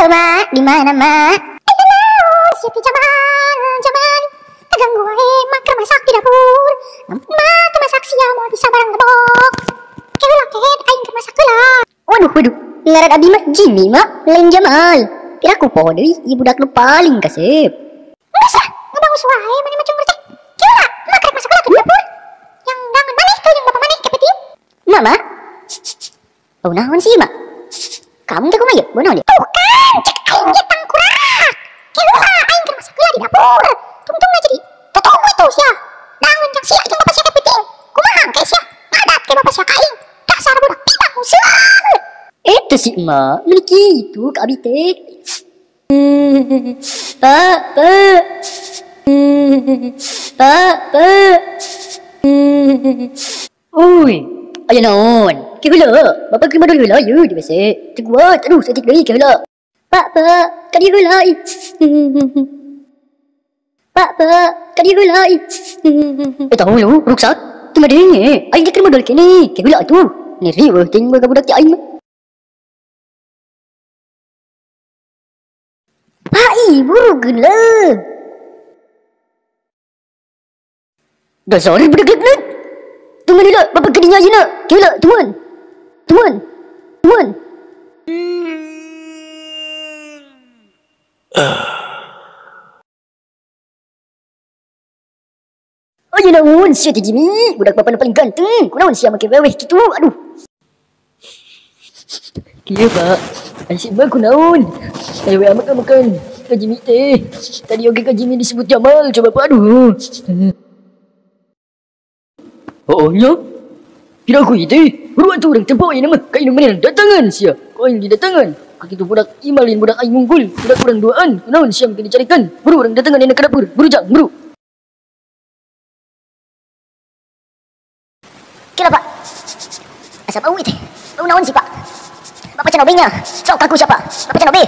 Halo mak, di mana mak? Ayo naon, si Jamal, Jamal. Kaganggu wae mak keur masak di dapur. Ampun mak, teu masak sia moal bisa barang gebok. Keula kehed aing keur masak heula. Waduh, waduh. Ngaran abi mah Jimmy mak, lain Jamal. Piraku poho deui, ieu budak nu paling kasep. Geus lah, ngabangus wae maneh mah cungur teh. Keula, mak rek masak heula ke dapur. Yang dangan maneh tuh yang bapak maneh kepeting. Mak, mak. Bau naon sih mak? Kamu teh kumaha ieu? Bau naon ieu? Tuh kan, cek aing ge tangkurak. Keula aing keur masak heula di dapur. Tungtungna jadi totong itu sia. Dangan jeung sia jeung bapak sia kepeting. Kumaha engke sia? Ngadat ke bapak sia ka aing. Dasar budak pibanguseun. Eta si emak, meuni kitu ka abi teh. Pak, pak. Pak, pak. Ui, aya naon? Ke heula, bapa keur madol heula ye di WC. Teu kuat, aduh saeutik deui ke heula. Pak, pak, ka dieu heula ih. Pak, pak, ka dieu heula ih. Eta hulu, ruksak. Teu ngadenge, aing teh keur madol keneh. Ke heula atuh. Ni riweuh teuing boga budak ti aing mah. Pak, ih, burukeun leuh. Dasar budak leut. Tunggu heula, bapa ka dinya ayeuna. Ke heula, tungguan. Tungguan. Tungguan. Aya naon sia teh Jimmy, budak bapa nu paling ganteng. Kunaon sia make weweh kitu? Aduh. Kieu pak, ai si emak kunaon? Aya we amat makan ka Jimmy teh. Tadi oge ka Jimmy disebut Jamal, coba pak aduh. Oh nya. Pira aku teh. Buru atuh urang tempo ayeuna mah ka indung maneh datangan sia. Ku aing didatangan. Ka kitu budak imalin budak aing unggul, budak urang duaan. Kunaon sia make dicarikan? Buru urang datangan ayeuna ka dapur. Buru jang, buru. Kira pak. Asa bau teh. Bau naon sih pak? Bapak can obenya. Sok kaku siapa? Bapak can obe.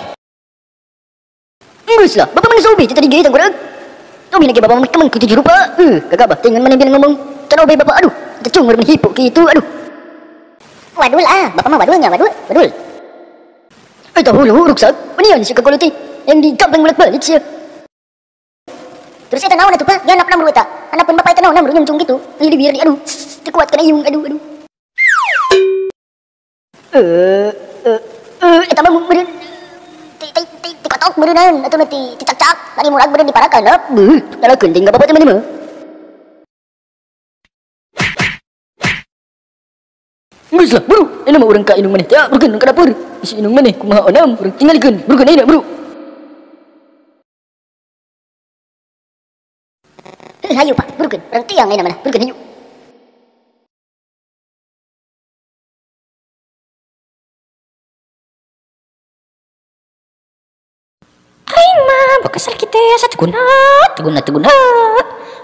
Geus lah, bapak mana sobe tadi ge tangkurak. Tomi lagi bapak mah kitu juru pak. Gagabah teh ngan maneh bilang ngomong. Can obe bapak aduh. Tecung mun hipuk kitu aduh. Wadul ah, bapak mah wadulnya wadul, wadul. Eta hulu ruksak. Menian si kakolot teh yang digampang bolak-balik sia. Terus eta naon atuh pak? Nyanap namru eta. Anapun bapak eta naon namru nyungcung kitu. Ini biar di aduh. Teu kuat kana iung aduh aduh. Eta mah meureun ti ti ti ti kotok meureunnan atuh ti ti cak-cak lagi murag meureun diparakan up. Beuh, nyalakeun teh bapak teh maneh mah. Geus lah, buru. Ayeuna mah urang ka indung maneh teh, burukeun ka dapur. Bisi indung maneh kumaha onam, urang tinggalikeun. Burukeun ayeuna, buru. Hayu pak, burukeun. Urang tiang ayeuna mah, burukeun hayu. Aing mah boga salaki teh asa teu guna, teu guna, teu guna.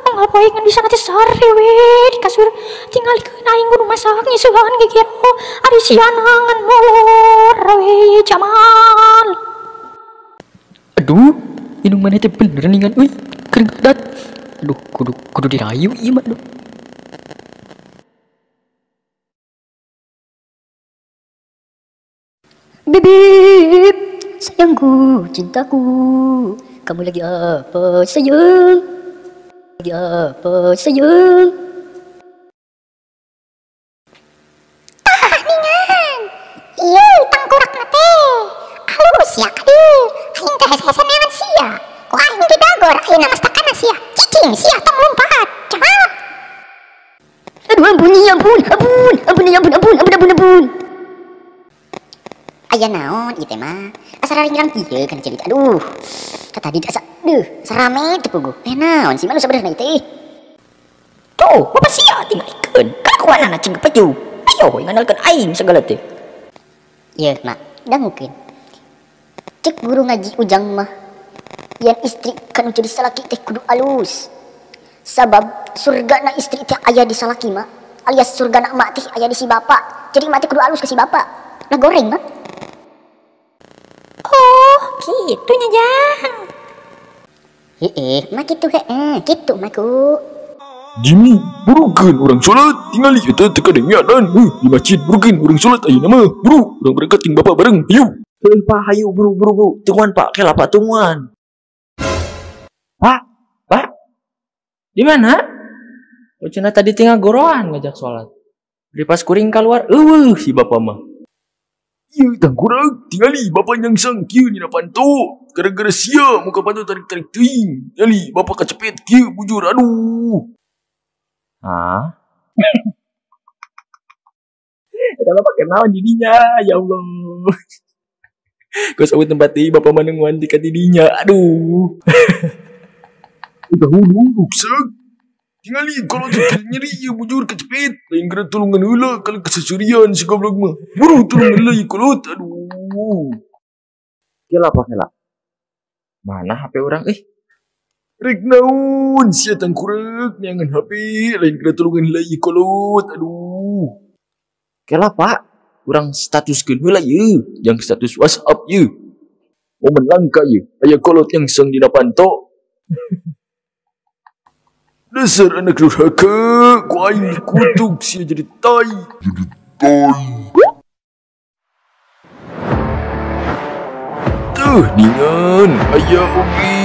Unggal poe ngan bisa teh sare we di kasur tinggalikeun aing kudu masak nyisuhan gegero ari sia ngan molor we Jamal. Aduh, indung maneh teh bener ningan euy, keur ngadat. Aduh, kudu kudu dirayu ieu mah aduh. Bebek, sayangku, cintaku, kamu lagi apa sayang? Lagi apa sayang? Tah ningan, ieu tangkurakna teh, alus ya ka dieu, aing teh hese-hese neangan sia, ku aing didagor ayeuna mastakana sia, cicing sia tong lumpat, Jamal. Aduh ampun, ampun, ampun, ampun, ampun, ampun, ampun, ampun, ampun. Aya naon ieu teh mah? Asa raringrang kieu kana ceuli aduh. Ka tadi asa deuh, asa rame teu puguh. Eh naon sih mah nu sabenerna ieu teh? Tuh, bapak sia tinggalikeun. Kalakuanana cing kepeju. Ayo ngandalkeun aing sagala teh. Ieu mak, dangukeun. Cek guru ngaji ujang mah yen istri kanu jadi salaki teh kudu alus. Sabab surgana istri teh aya di salaki mak, alias surgana emak teh aya di si bapak. Jadi emak teh kudu alus ke si bapak. Nah goreng mak. Oh, kitu nya jang. Heeh, mak kitu heeh, kitu maku. Jimmy, burukeun urang salat, tingali eta teu kadengean. Di masjid burukeun urang salat ayeuna mah. Buru, urang berangkat jeung bapak bareng. Hayu. Heuh Pak, hayu buru buru buru. Tungguan Pak, kela Pak tungguan. Pak, Pak. Di mana? Oh, cenah tadi tinggal goroan ngajak sholat. Di pas kuring keluar, eueuh si bapak mah. Ieu tangkurak, tingali bapak nyangsang kieu nyina panto. Gara-gara sia muka panto tarik-tarik teuing. Tingali bapak kacepet kieu bujur aduh. Hah? Eta bapak kenaon didinya, ya Allah. Kos awet tempat deui bapak mah nungguan ti ka didinya. Aduh. Udah hulu rusak. Tingali kalau teh nyeri ieu bujur kecepet. Lain gara tulungan heula kalau kesesurian si goblok mah. Buru tulungan heula ieu kolot. Aduh. Kela apa kela? Mana HP urang euy? Rek naon sia tangkureuk neangan HP lain gara tulungan heula ieu kolot. Aduh. Kela Pak, urang statuskeun heula ieu, jang status WhatsApp ieu. Momen langka ieu, aya kolot yang sang dina panto. Dasar anak durhaka, ku aing dikutuk sia jadi tai. Jadi tai. Tuh ningan, aya oge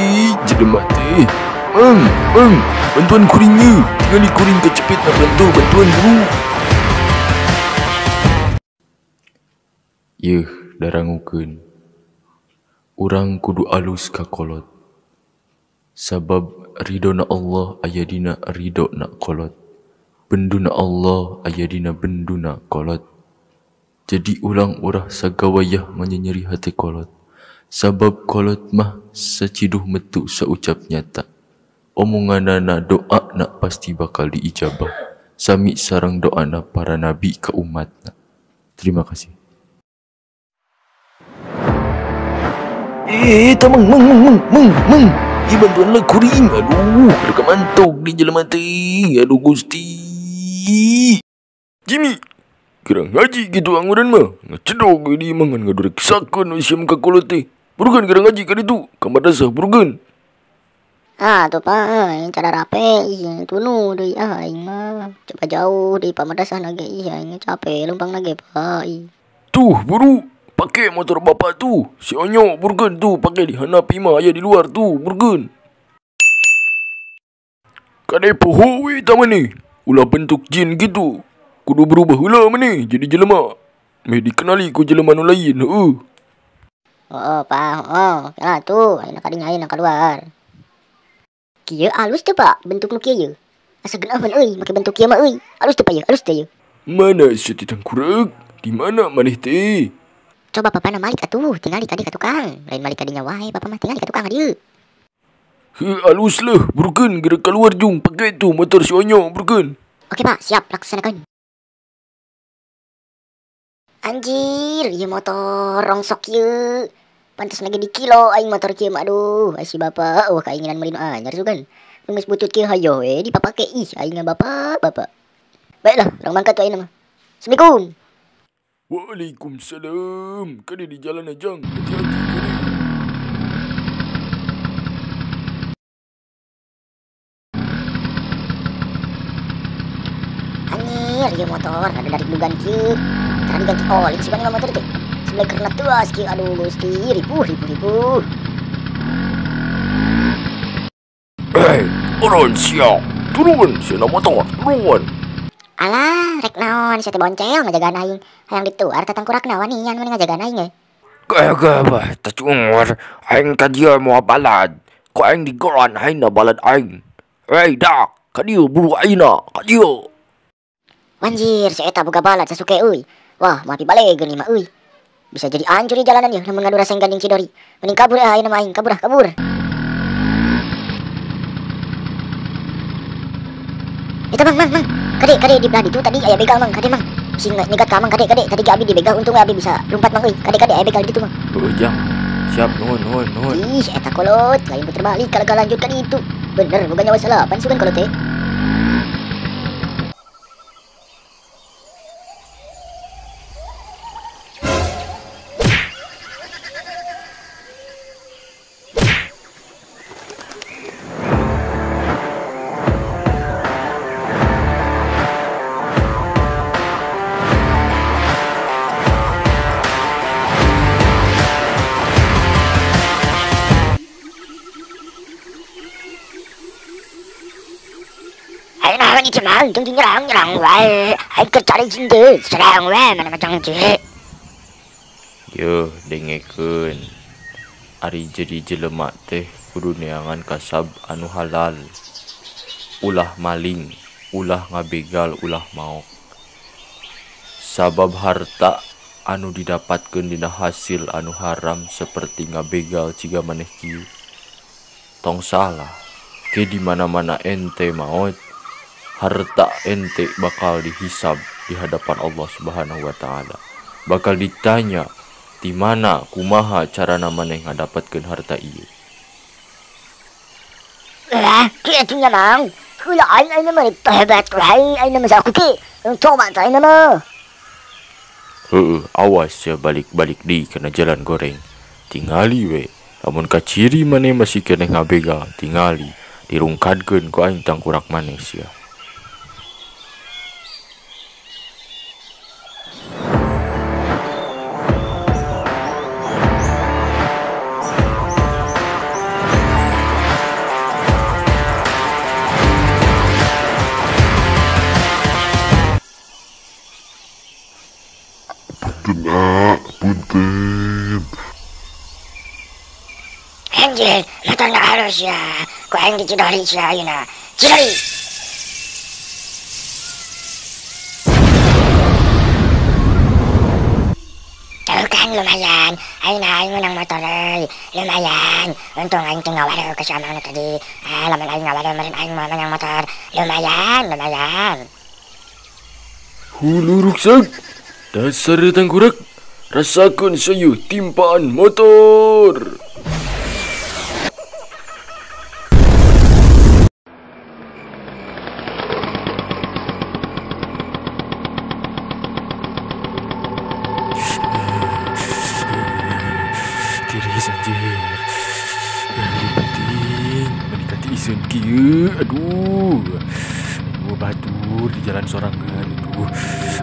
jelema teh. Mang, mang, bantuan kuring ieu. Tingali kuring kecepet na bantu, bantuan buru. Yeuh darangukeun. Urang kudu alus ka kolot. Sabab ridona Allah aya dina ridona kolot. Benduna Allah aya dina benduna kolot. Jadi ulang urah sagawayah manyenyeri hati kolot. Sabab kolot mah saciduh metu saucap nyata. Omonganana doana pasti bakal diijabah. Sami sareng doana para nabi ka umatna. Terima kasih. Tamang mang mang mang mang mang. Ieu bantuan lah kuring. Aduh, rek mantok di jelema teh. Aduh Gusti. Jimmy, kira ngaji gitu anguran mah. Ngecedog di mah ngan ngadureksakeun we sia ka kolot teh. Burugan kira ngaji ka ditu, ka madrasah burugan. Ah tuh Pak, aing cara rape, ih tunu deui ah aing mah. Coba jauh di madrasah na ge ih aing capek leumpang na ge Pak. Ih. Tuh buru. Pakai motor bapak tuh, si Onyo burgen tuh, pakai di handap imah aya di luar tuh burgen. Kade poho we ta maneh, ulah bentuk jin gitu. Kudu berubah heula maneh jadi jelema. Meh dikenali ku jelema nu lain heueuh. Oh, Pak, oh, lah tuh, ayeuna kadinya ayeuna keluar. Kieu alus teu Pak, bentuk nu kieu ye. Asa geunaheun euy, make bentuk kieu mah euy. Alus teu Pak ye, alus teu ye. Mana sia teh tangkureuk? Di mana maneh teh? Coba papa na malik atuh, tingali tadi ka tukang. Lain malik kadinya wae, papa mah tingali ka tukang dieu. Heuh alus leuh, burukeun geura keluar jung, pake tuh motor si Onyo burukeun. Oke Pak, siap laksanakan. Anjir, ieu motor rongsok ieu. Pantes lagi di kilo aing motor kieu mah aduh, ai si bapak eueuh kainginan meuli nu anyar sugan. Nu geus butut kieu hayo we dipapake ih aing bapak, bapak. Baiklah, urang mangkat we ayeuna mah. Assalamualaikum. Waalaikumsalam. Kade di jalan ajang, hati-hati kade. Anjir, ieu motor ada dari dugan kieu. Cara diganti oli sugan mah motor teh. Sebelah karena tuas kieu aduh Gusti, ripuh ripuh ripuh. Eh, urun sia. Turun sia na motor, turun. Alah, rek naon sia teh boncel ngajagaan aing. Hayang dituar tatangkurakna wanian mani ngajagaan aing ge. Gaya bah, tacungur. Aing ka dieu moal balad. Ku aing digoran aing na balad aing. Hey dak, ka dieu buru ayeuna, ka dieu. Wanjir, si eta boga balad Sasuke euy. Wah, moal pibalegeun ieu mah euy. Bisa jadi hancur di jalanan ieu lamun ngadu raseng ganding Chidori. Mending kabur ah ayeuna mah aing, kabur ah, kabur. Eta mang mang mang. Kade kade di belah ditu tadi aya begal mang, kade mang. Si nyegat ka mang kade kade tadi ge abi dibegal untung we abi bisa lumpat mang euy. Kade kade aya begal di ditu mang. Heueuh jang. Siap nuhun nuhun nuhun. Ih, eta kolot, lain puter balik kalau lanjut ka ditu. Bener boga nyawa salapan sugan kolot teh. Mang, tong nyerang wae. Aing keur cari jinde, serang wae mana macam teh. Yeuh, dengekeun. Ari jadi jelema teh kudu neangan kasab anu halal. Ulah maling, ulah ngabegal, ulah maok. Sabab harta anu didapatkeun dina hasil anu haram seperti ngabegal ciga maneh kieu. Tong salah, ke di mana-mana ente maot, harta ente bakal dihisab di hadapan Allah Subhanahu wa taala. Bakal ditanya di mana kumaha carana maneh ngadapatkeun harta ieu. Lah, kieu nya Mang. Kula aing aing mah hebat aing aing mah saku ki. Coba aing mah. Heueuh, awas ya balik-balik di kana jalan goreng. Tingali we. Lamun kaciri maneh masih keneh ngabegal, tingali dirungkadkeun ku aing tangkurak maneh sia. Kena punten. Anjir, motorna halus ya. Ku aing dicidori sia ayeuna. Cidori. Tuh kan lumayan. Ayeuna aing menang motor euy. Lumayan. Untung aing teu ngawaruh ka si Amang nu tadi. Ah, lamun aing ngawaruh meureun aing moal menang motor. Lumayan, lumayan. Hulu ruksak. Dasar tangkurak, rasakan saya timpaan motor. Tiris anjir. Penting menikati isun kieu. Aduh. Aduh batur di jalan sorangan itu.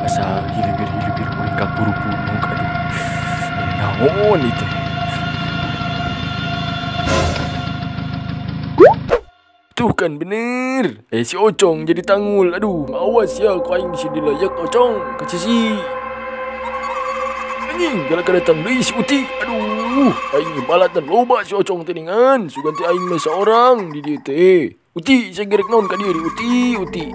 Asa hilibir-hilibir muringkak buru punuk. Aduh. Naon itu. Tuh kan bener. Si Ocong jadi tangul. Aduh, awas ya kau aing bisa dilayak Ocong. Kasih. Anjing, galak datang deui si Uti. Aduh, aing balatan loba si Ocong teuningan. Sugan teh aing mah saorang di dieu teh. Uti, saya gerek naon ka dieu Uti, Uti.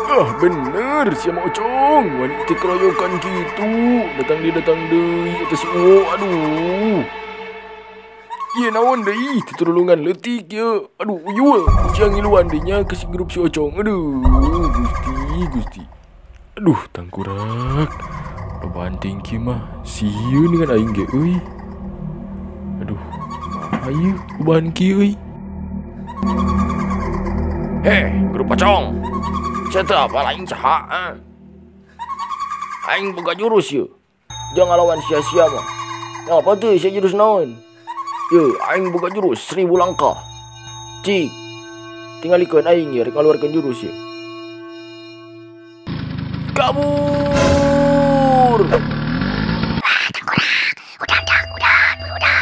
Ah, bener si ama Ocong. Wani teh keroyokan kitu. Datang dia datang deui eta si Uwo. Aduh. Ieu naon deui titurulungan leutik ieu. Aduh, uyul. Siang ngiluan deui nya ke si grup si Ocong. Aduh, Gusti, Gusti. Aduh, tangkurak. Lobaan tingki mah sieun dengan aing ge euy. Aduh, kumaha ieu lobaan kieu euy. Heh, grup Ocong. Sia teh apal aing saha? Aing boga jurus ieu. Jangan lawan sia-sia mah. Apa tuh sia jurus naon? Ye, aing boga jurus 1000 langkah. Cik. Tingalikeun aing ieu rek ngaluarkeun jurus ieu. Kabur. Ah, tangkurak. Udah, udah, udah, udah.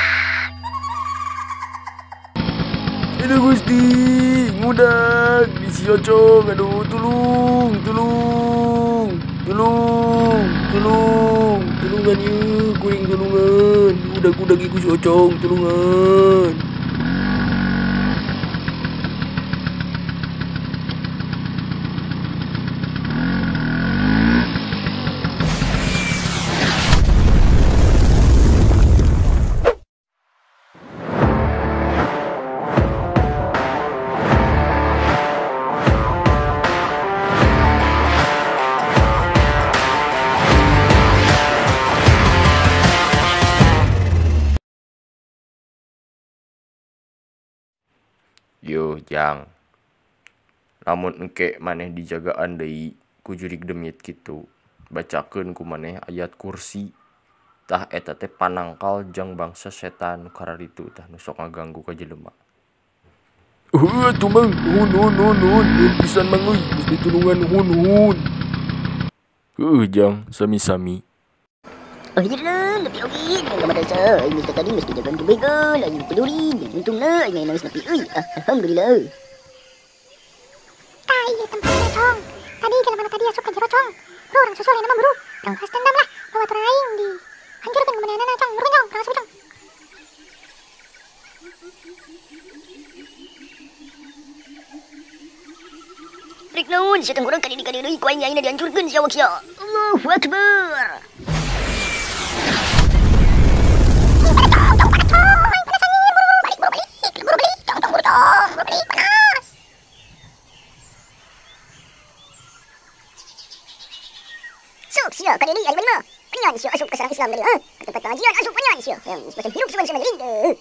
Aduh Gusti, ngudak di si Ocong. Aduh, tulung, tulung, tulung, tulung, tulungan yeuh, kuring tulungan. Udag-udag iku si Ocong, tulungan. Yo, jang. Lamun engke maneh dijagaan deui ku jurig demit kitu, bacakeun ku maneh ayat kursi. Tah eta teh panangkal jang bangsa setan nu kararitu tah nu sok ngaganggu ka jelema. Heuh atuh Mang, nuhun nuhun nuhun nuhun, nuhun pisan Mang euy, geus ditulungan nuhun nuhun. Heuh jang, sami-sami. Akhirnya nepi oge dengan ka madrasah. Aing geus tadi geus dijagaan ku begal, aing peduli, untungna aing geus nepi euy. Alhamdulillah. ieu tempatna, Cong. Tadi jelema nu tadi asup ka jero, Cong. Buru urang susul ayeuna mah buru. Urang balas dendam lah. Babaturan aing di hancurkeun ku manehna, Cong. Buru, Cong, urang asup, Cong. Rek naon sia tangkurang ka dieu deui ku aing ayeuna dihancurkeun sia awak sia. Allahu Akbar. Sok sia ka dieu deui ari mah. Panian sia asup ka sarang Islam tadi, ha? Ka tempat pengajian asup panian sia. Yang macam hirup sugan sama gering.